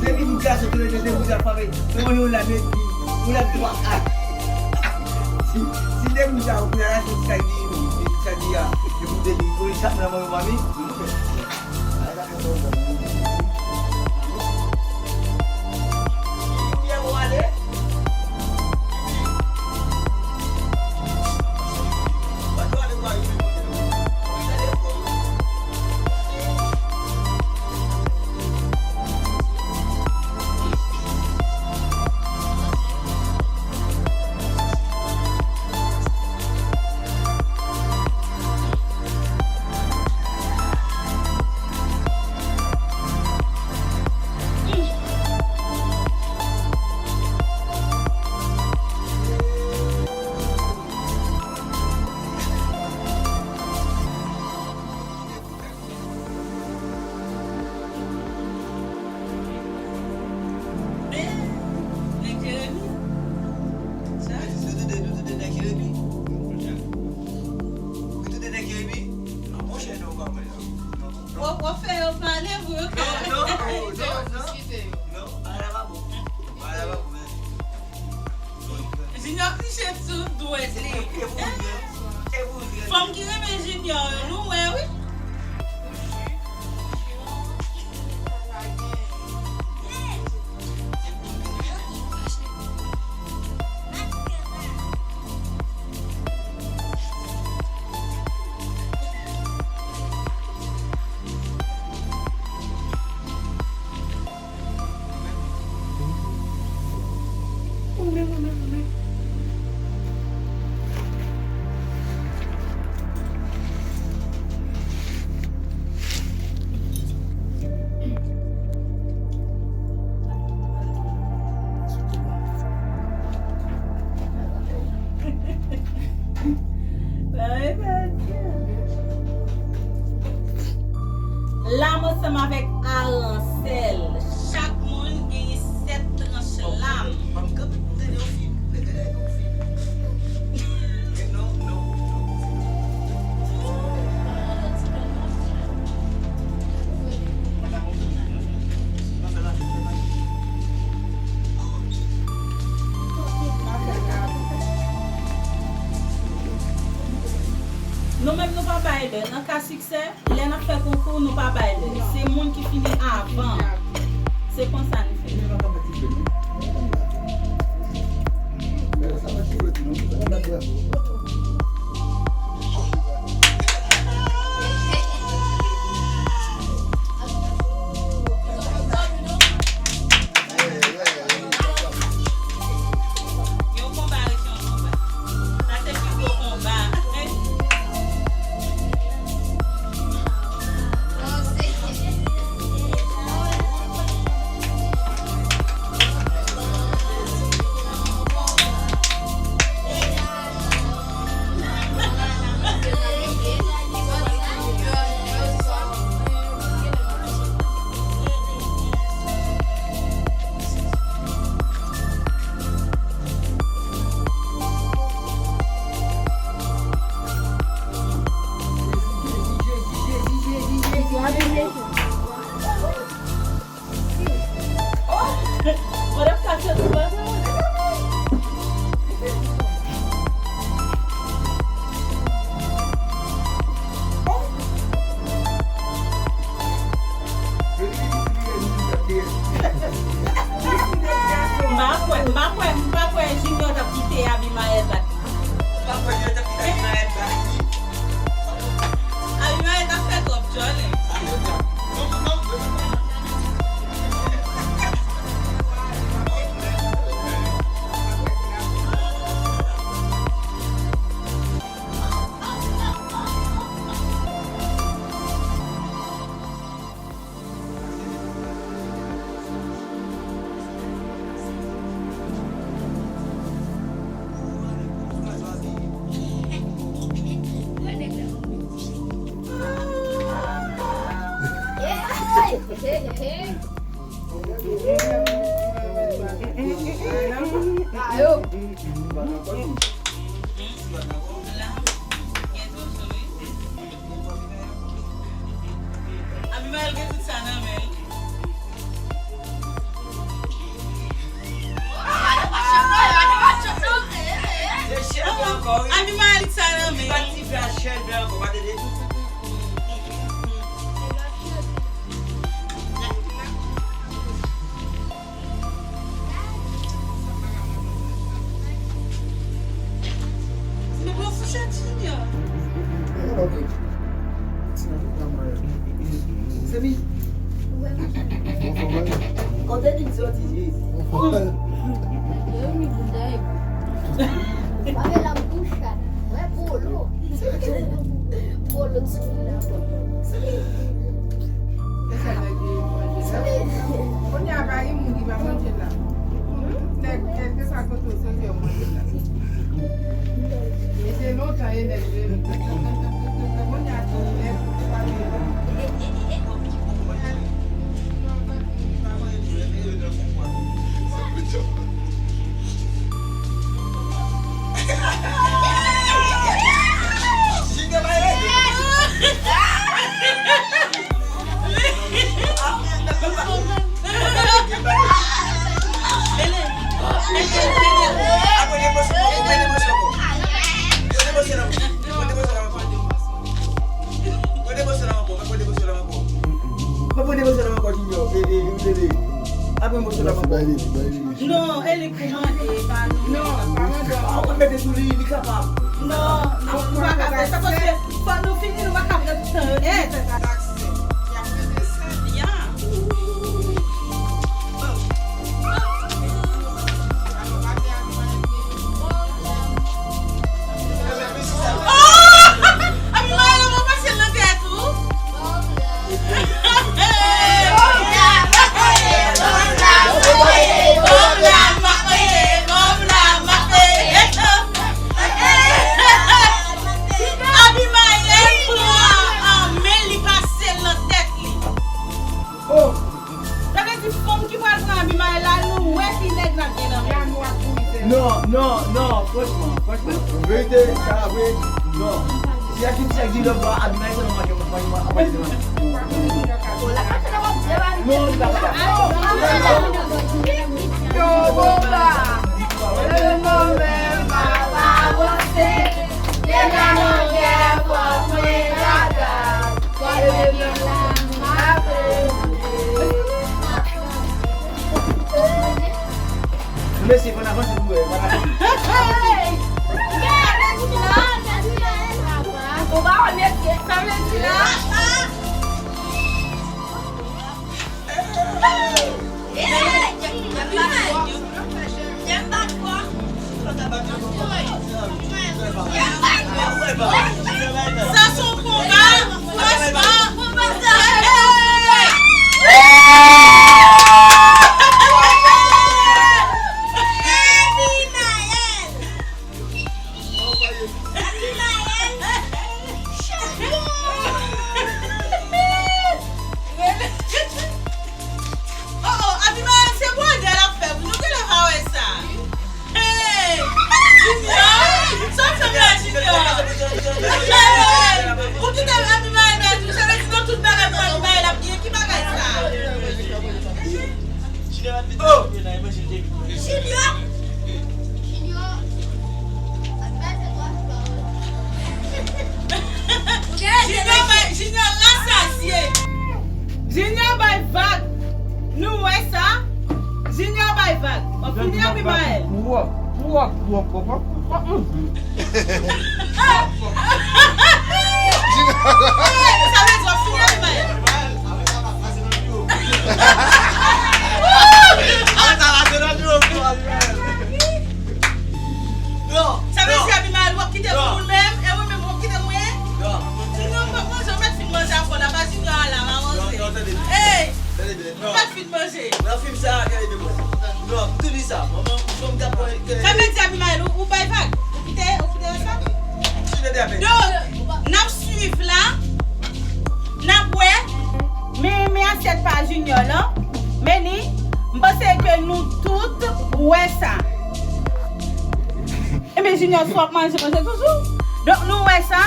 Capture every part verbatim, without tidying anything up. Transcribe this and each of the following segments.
Depi moun gason te mete depi sa fame, se mwen yo la met. Pou lè dwa a. Si, si de moun sa yo pou la se sa di, sa di a, se pou de moun, pou sa nan mwen mami. W ap fè yo pale pou yo ka. Junior kliche sou dwèt li. Fanm ki renmen Junior yo, nou wè wi. La m ansanm avèk Aransèl. Chak moun genyen sèt tranch lam. Nou menm nou pa bay lè. Nan ka siksè, lè n ap fè konkou, nou pa bay lè. Se moun ki fini avan. Se konsa n fè. Yon konba ret yon konba. Sa se pi gwo konba. M pa kwè, m pa kwè, m pa kwè Junior t ap kite Abimaël bat li. M pa kwè Junior t ap kite Abimaël bat li. Abimaël t ap fè twòp djòlè. Abimaël gen tout sa nan men l. Mwen la m tou chat. Mwen bolo. Bolo sou moun nan. Kounye a pa gen moun ki pa manje la. Tout nèg, kèlkeswa kote w soti, w manje la. E se lontan e nèg yo. Kounye a tout nèg pa gen. Mwen pran de moso la ankò, mwen pran de moso la ankò. Mwen pran de moso la ankò, Junior. E, e, e, e, e. Apre moso la ankò. Bay li, bay li. Non, e li pou mande, pa nou. Non, pa mande. Ah, ou mete sou li, li kapab. Non, non, nou pa ka fè sa, paske fò nou fini, nou pa ka pran tout tan yo nèt. Ya. Abimayèl pran an men li pase l nan tèt li. Oh! Sa vle di fanm ki pral pran Abimayèl la, nou wè ki nèg n ap gen nan men. Non, non, non, franchman, franchman. Verite, sa vre, non. Si a ki ti ak di lòt bò, Abimayèl se nan manje, manje, manje, manje. Non, li pa kapab. Yo, bon, ba. Yo, bon, men, ba, ba, avanse. Deja nan gè, fòk mwen gagay. Mesye, fò n avanse pou wè, fò n avanse. Hey! Ou pa wè mesye, sa vle di la? Sa se yon konba, franchman. Oh, oh, Abimayèl, se bwagè l ap fè wi. Nou genlè pa wè sa. Hey! Junior! Sa w fè m la, Junior? Hey! Ou kite Abimayèl pèdi, sa vle di nan tout bagay pou Abimayèl ap genyen. Ki bagay sa? Oh! Junior! Junior! Junior bay, Junior rasasye. Junior bay vag. Nou wè sa? Junior bay vag. W ap fini Abimayèl. Twòp, twòp, twòp, twòp. Sa vle di w ap fini Abimayèl. Sa vle di Abimayèl, w ap kite m pou ou menm, e ou menm w ap kite mwen? Junior, m p ap manje, ou mèt fin manje avè w la, pa Junior a la, m a manje. Hey! Ou mèt fin manje. Nan fim sa, gade de mwen. Non, m tou di sa. Manman, m fè m gad mwen. Sa vle di Abimayèl, ou, ou bay vag? Ou kite, ou kite sa? Donk, n ap swiv la. N ap wè. Men, men asyèt pa Junior lan. Men li, m panse ke nou tout wè sa. Ebyen, Junior, si w ap manje, manje toujou. Donk, nou wè sa.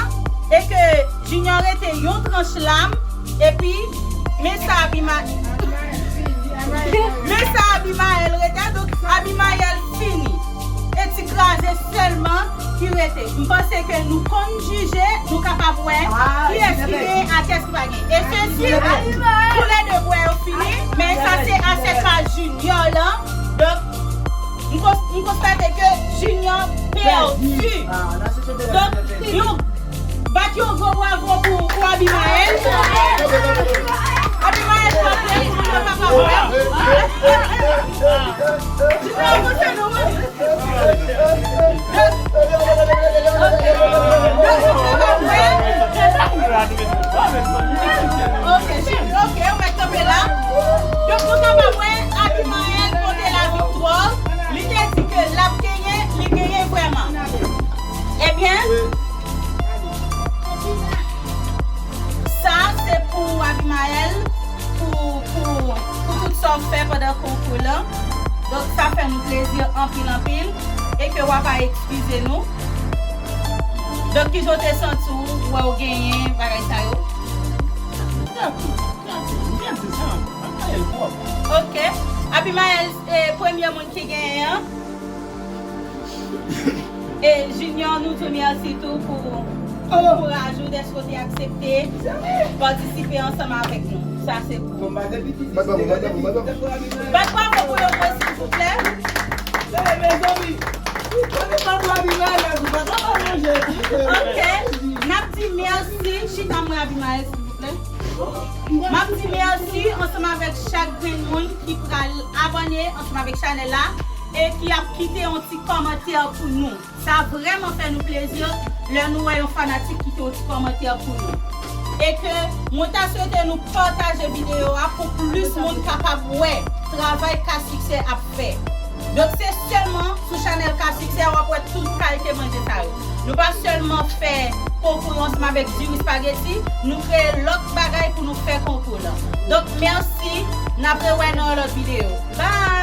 E ke Junior rete yon tranch lam. Epi, men sa Abima-, men sa Abimayèl rete. Donk, Abimayèl fini. E ti kraze sèlman ki rete. M panse ke nou konn jije, nou kapab wè kiyès ki genyen ak kiyès ki pa genyen. E se si toulède bwè yo fini, men sa se asyèt pa Junior lan. Donk, m kons-, m konstate ke Junior pèdi. Donk, yon, bat yon gwo bravo pou, pou Abimayèl. Abimaël, kanpe pou nou papa wè. Ti papa, montre nou. Ok, ok, ou mèt kanpe la. Donk, nou kapab wè Abimaël pote laviktwa. Li te di ke l ap genyen, li genyen vrèman. Ebyen, sa se pou Abimaël, pou, pou, pou tout sa w fè pandan konkou lan. Donk, sa fè nou plezi anpil, anpil. E ke w a pa eskize nou. Donk, kijan w te santi w, wè w genyen bagay sa yo? Trè byen, trè byen. M byen di sa, Abimaël pwòp. Ok. Abimaël, e, premye moun ki genyen an. E Junior, nou di w mèsi tou pou, pou kouraj ou, dèske w te aksepte patisipe ansanm avèk nou. Sa se pou ou. Bat bravo pou yo mwen, silvouplè. Mezanmi, si w konnen pa pou Abimaël, ou pa ka pa manje. Ok. N ap di mèsi. Chita mwen, Abimaël, silvouplè. M ap di mèsi ansanm avèk chak grenn moun ki pral abòne ansanm avèk chanèl la e ki ap kite yon ti kòmantè pou nou. Sa vrèman fè nou plezi lè nou wè yon fanatik kite yon ti kòmantè pou nou. E ke mwen ta swete nou pataje videyo a pou plis moun kapab wè travay Ka Siksè ap fè. Donk, se sèlman sou chanèl Ka Siksè w ap wè tout kalite manje sa yo. Nou pa sèlman fè konkou yo ansanm avèk diri spageti, nou kreye lòt bagay pou nou fè konkou lan. Donk, mèsi, n ap rewè nan yon lòt videyo. Bye!